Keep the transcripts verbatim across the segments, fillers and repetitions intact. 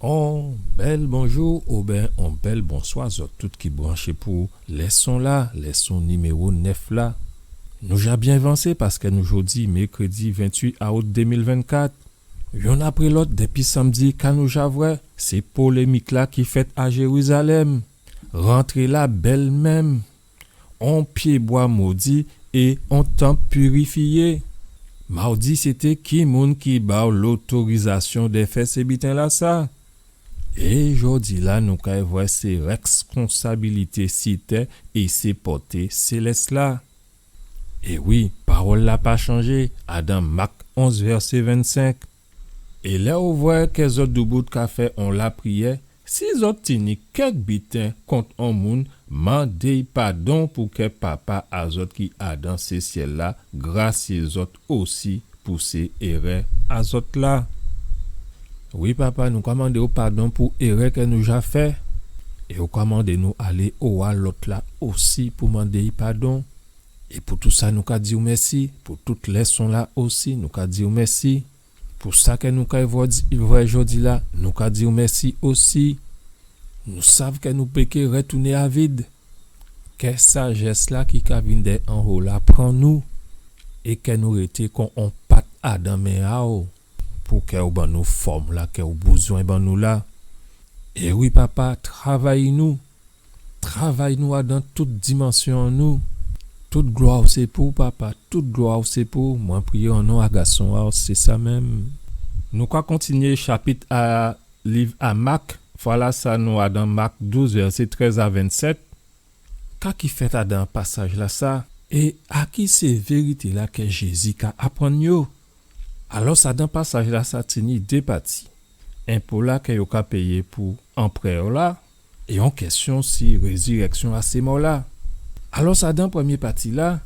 On bèl bonjou oben on bèl bonswa zòt tout ki branché pou lèson-la, lèson niméwo nèf la. Nou ja byen vansé paskè nou jòdi mèkrédi ventuit aout dé mil vennkat. Yonn apré lòt, dépi sanmdi, ka nou ja vwè, sé polémik-la ki fèt a Jérizalèm. Rantré-la bèl menm. On pyébwa modi é on tanp pirifyé. Mawdi sété ki moun ki ba'w lotorizasyon dè fè sé biten-lasa? É jòdi-la, nou kay vwè sé rèskonsabilité si tè é sé pòté sélès-la. É wi, pawòl-la pa chanjé, adan Mak onz, vèsé vennsenk. É lè ou vwè kè zòt doubout ka fè on lapriyè, si zòt tini kèk biten kont on moun, mandé'y padon pou kè Papa a zòt ki adan sé syèl-la grasyé zòt osi pou sé érè a zòt la. Wi, Papa, nou ka mandé'w padon pou érè kè nou ja fè. É ou ka mandé nou alé owa lòt-la osi pou mandé'y padon. É pou tousa, nou ka di'w mèsi. Pou tout lèson-la osi, nou ka di'w mèsi. Pou sa kè nou kay vwè, vwè jòdi-la, nou ka di'w mèsi osi. Nou sav kè nou péké rètouné a vid. Kè sajès-la ki ka vin dè anwo la pran nou, é kè nou rété kon on pat adan men a'w, pou kè ou ban nou fòm-la kè ou bouzwen ban nou la. É wi, Papa, travay nou. Travay nou adan tout dimansyon an nou. Tout glwa sé pou'w, Papa, tout glwa sé pou'w. Mwen priyé an non a Gason a'w, sé sa menm. Nou ka kontinyé chapit a liv a Mak, fwa-lasa nou adan Mak douz, vèsé trèz a vennsèt. Ka ki fèt adan pasaj-lasa, é a ki sé vérité-la kè Jézi ka aprann yo? Alò, adan pasaj-lasa tini dé pati. Enpo-la kè yo ka péyé pou anprè-la, é on kèsyon si rézirèksyon a sé mò-la. Alò, adan prèmyé pati-la,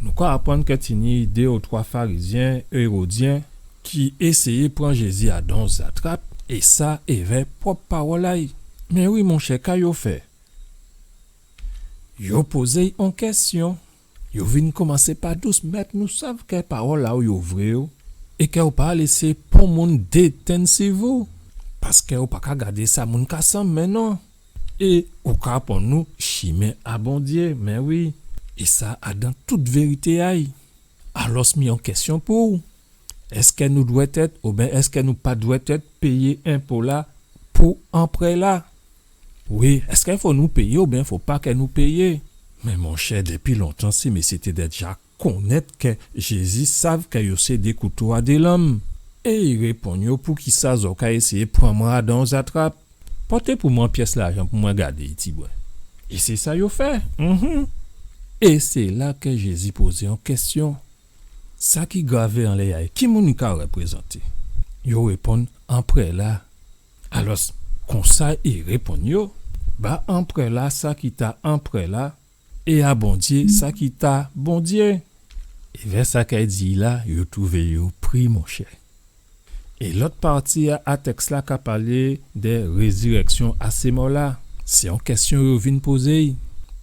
nou ka aprann kè tini dé ou twa farizyen, éwodyen, ki éséyé pran Jézi adan on zatrap, é sa èvè pwòp pawòl a'y. Mé wi, monchè, ka yo fè? Yo pozé'y on kèsyon. Yo vin koumansé pa dous: Mèt, nou sav kè pawòl a'w yo vré, é kè ou pa lésé pon moun détenn si vou, paskè ou pa ka gadé sa moun ka sanm, mé non. É ou ka aprann nou chimen a Bondyé, mé wi, é sa adan tout vérité a'y. Alò, mi on kèsyon pou'w. Èskè nou dwètèt, oubyen èskè nou pa dwètèt péyé enpo-la pou anprè-la? Wi, èskè fò nou péyé oubyen fò pa kè nou péyé? Mé monchè, dépi lontan, sé mésyé té déja konnèt kè Jézi sav kè yo sé dé kouto a dé lanm. É i réponn yo: Poukisa zòt ka éséyé pran mwen adan on zatrap? Pòté pou mwen pyès lajan pou mwen gadé'y tibwen. É sé sa yo fè. Mhm. É sé la kè Jézi pozé on kèsyon. Sa ki gravé anlè a'y, ki moun i ka rèprézanté? Yo réponn: Anprè-la. Alò, konsa i réponn yo: Ba anprè-la sa ki ta anprè-la, é a Bondyé sa ki ta Bondyé. É vè sa kè i di la, yo twouvé yo pri, monchè. É lòt pati a, a tèks-la ka palé dè rézirèksyon a sé mò-la. Sé on kèsyon yo vin pozé'y.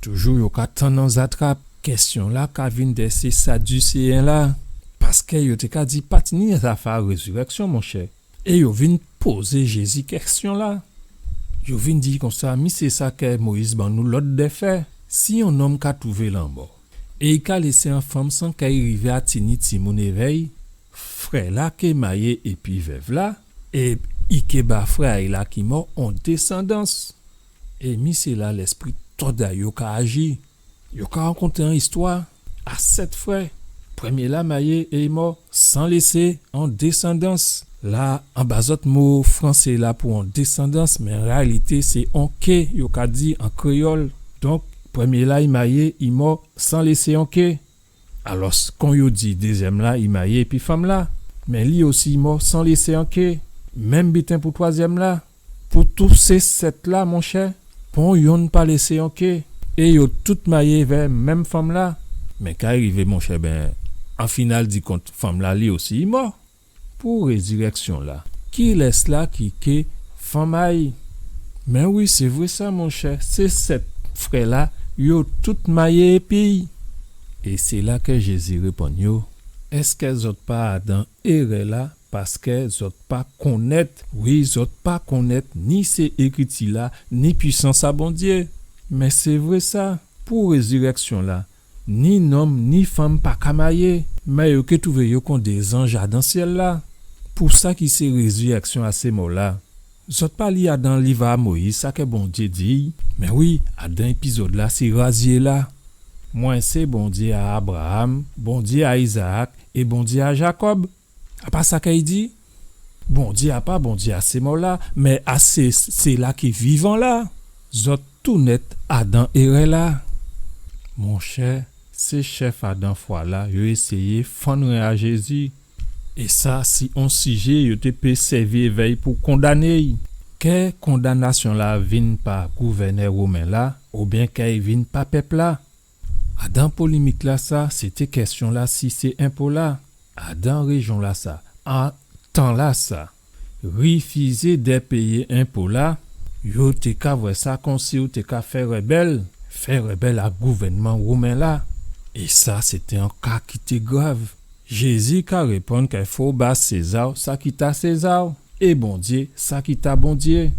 Toujou yo ka tann on zatrap. Kèsyon-la ka vin dè sé Sadiséyen-la. Paskè yo té ka di pa tini zafè a rézirèksyon, monchè. É yo vin pozé Jézi kèsyon-la. Yo vin di konsa: Mi sé sa kè Moyiz ban nou lòd dè fè. Si on nonm ka twouvé lanmò, é i ka lésé on fanm san kè i rivé a tini timoun évè'y, frè-la ké mayé épi vèv-la, é i ké ba frè a'y la ki mò on désandans. É mi sé la lèspri tòd a yo ka aji. Yo ka rakonté on istwa a sèt frè. Prèmyé-la mayé é i mò san lésé on désandans. La, an ba zòt mo fransé la pou on désandans, mé an réyalité sé on ké yo ka di an kréyòl. Donk, prèmyé-la i mayé, i mò san lésé on ké. Alò, kon yo di, dézyèm-la i mayé épi fanm-la, mé li osi i mò san lésé on ké. Menm biten pou twazyèm-la. Pou tout sé sèt-la, monchè, pon yonn pa lésé on ké, é yo tout mayé vè menm fanm-la. Mé ka i rivé, monchè, ben, an final di kont, fanm-la li osi i mò. Pou rézirèksyon-la, kilès-la ki ké fanm a'y? Mé wi, sé vré sa, monchè, sé sèt frè-la, yo tout mayé épi'y. É sé la kè Jézi réponn yo: Èskè zòt pa adan érè-la paskè zòt pa konnèt, wi, zòt pa konnèt ni sé Ékriti-la, ni pwisans a Bondyé. Mé sé vré sa, pou rézirèksyon-la, ni nonm ni fanm pa ka mayé, mé yo ké twouvé yo kon dé zanj adan syèl-la. Pou sa ki sé rézirèksyon a sé mò-la, zòt pa li adan liv a Moyiz sa kè Bondyé di, mé wi, adan épizòd-la sé razyé-la. Mwen sé Bondyé a Abraram, Bondyé a Izaak é Bondyé a Jakòb. A pa sa kè i di, Bondyé a pa Bondyé a sé mò-la, mé a sé, sila ki vivan la. Zòt tou nèt adan érè-la. Monchè, sé chèf adan fwa-la, yo éséyé fann ren a Jézi. É sa, si on sijé yo té pé sèvi évè'y pou kondané'y. Kè kondanasyon-la vin pa gouvènè women-la, oubyen kè i vin pa pèp-la. Adan polémik-lasa, sé té kèsyon-la si sé enpo-la. Adan réjyon-lasa, an tan-lasa, rifizé dè péyé enpo-la, yo té ka vwè sa konsi yo té ka fè rèbèl, fè rèbèl a gouvènman women-la. É sa, sé té on ka ki té grav. Jézi ka réponn kè fo ba Séza sa ki ta Séza, é Bondyé sa ki ta Bondyé.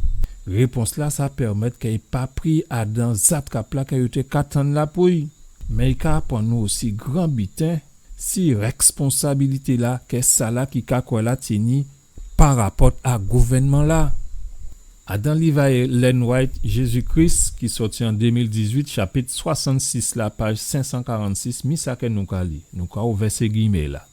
Répons-lasa pèmèt kè i pa pri adan zatrap-la kè yo té ka tann la pou'y. Mé i ka aprann nou osi gran biten si rèsponsabilité-la kè sala ki ka kwè la tini pa rapòt a gouvènman-la. Adan liv a Ellen White, Jésus-Christ, ki sòti an dé mil dizuit, chapit swasannsis la, paj senk san karannsis, mi sa kè nou ka li, nou ka ouvè sé giyimé-la.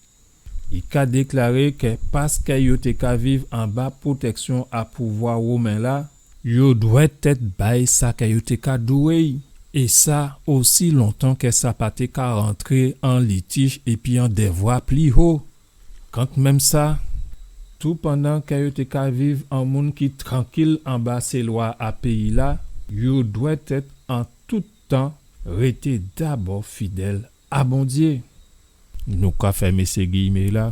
I ka déklaré kè paskè yo té ka viv anba pwotèksyon a pouvwa women-la, yo dwètèt bay sa kè yo té ka dwé'y, é sa osi lontan kè sa pa té ka rantré an litij épi an dèvwa pli ho. Kantmenm sa, tou pandan kè yo té ka viv an moun ki trankil anba sé lwa a péyi-la, yo dwètèt an tout tan rété dabò fidèl a Bondyé. Nou ka fèmé sé giyimé-la.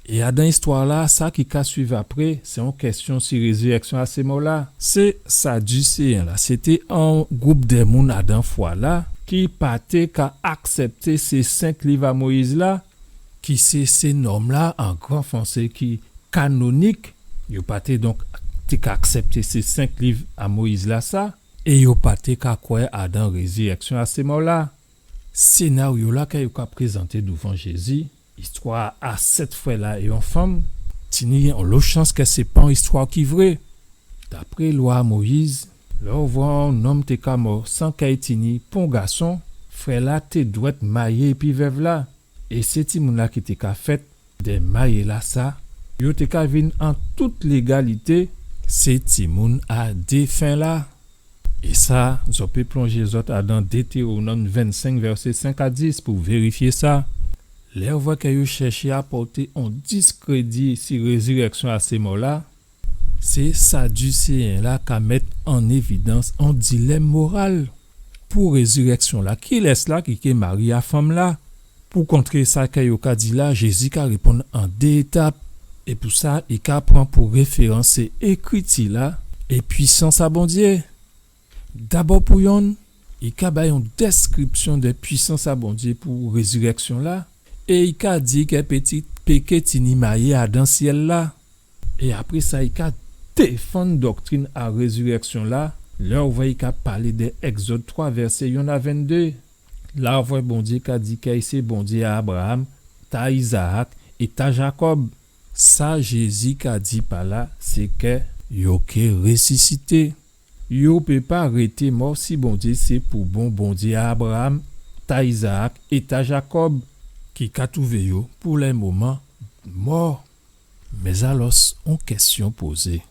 É adan istwa-la, sa ki ka suiv apré, sé on kèsyon si rézirèksyon a sé mò-la. Sé Sadiséyen-la, sé té on gwoup dè moun adan fwa-la ki pa té ka aksèpté sé senk liv a Moyiz-la, ki sé, sé nòm-la, an gran fransé, ki kanonik. Yo pa té donk té ka aksèpté sé senk liv a Moyiz-lasa, é yo pa té ka kwè adan rézirèksyon a sé mò-la. Sénaryo-la kè yo ka prézanté douvan Jézi, istwa a sèt frè-la é on fanm, tini onlo chans kè sé pa on istwa ki vré. Dapré lwa Moyiz, lè ou vwè on nonm té ka mò san kè i tini pon gason, frè-la té dwèt mayé épi vèv-la. É sé timoun-la ki té ka fèt dè mayé-lasa, yo té ka vin an tout légalité sé timoun a défen-la. É sa, zòt pé plonjé zòt adan Détéwonòm vennsenk, vèsé senk a dis pou vérifyé sa. Lè ou vwè kè yo chèché apòté on diskrédi si rézirèksyon a sé mò-la, sé Sadiséyen-la ka mèt an évidans on dilèm moral. Pou rézirèksyon-la, kilès-la ki ké mari a fanm-la? Pou kontré sa kè yo ka di la, Jézi ka réponn an dé étap. É pou sa, i ka pran pou référans sé Ékriti-la é pwisans a Bondyé. Dabò pou yonn, i ka bay on dèskripsyon dè pwisans a Bondyé pou rézirèksyon-la, é i ka di kè péti péké tini mayé adan syèl-la. É apré sa, i ka défann doktrin a rézirèksyon-la, lè ou vwè i ka palé dè Ègzòd twa, vèsé yonn a venndé. La ou vwè Bondyé ka di kè i sé Bondyé a Abraram, ta Izaak é ta Jakòb. Sa Jézi ka di pa la, sé kè yo ké résisité. Yo pé pa rété mò si Bondyé sé pou bon Bondyé a Abraram, ta Izaak é ta Jakòb, ki ka twouvé yo pou lè moman mò. Mé alò, on kèsyon pozé.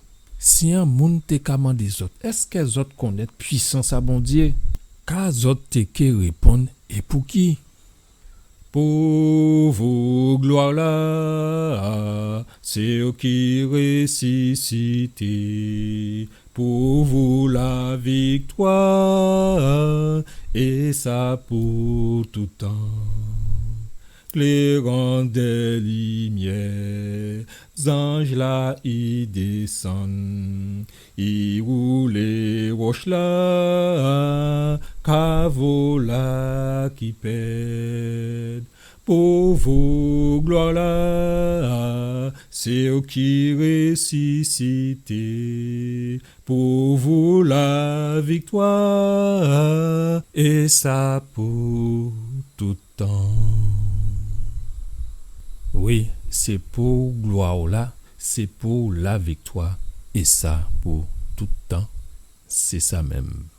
Si on moun té ka mandé zòt, èskè zòt konnèt pwisans a Bondyé? Ka zòt té ké réponn é pouki? Pou vou glwa la, sé ou ki résisité. Pou vou laviktwa, é sa pou tout tan. Klérans dè limyè, zanj-la i désann, i woulé wòch-la, kavo-la ki pèd. Pou vou glwa-la, sé ou ki résisité. Pou vou laviktwa, é sa pou tout tan. Wi, sé pou glwa-la, sé pou laviktwa, é sa pou tout tan. Sé sa menm.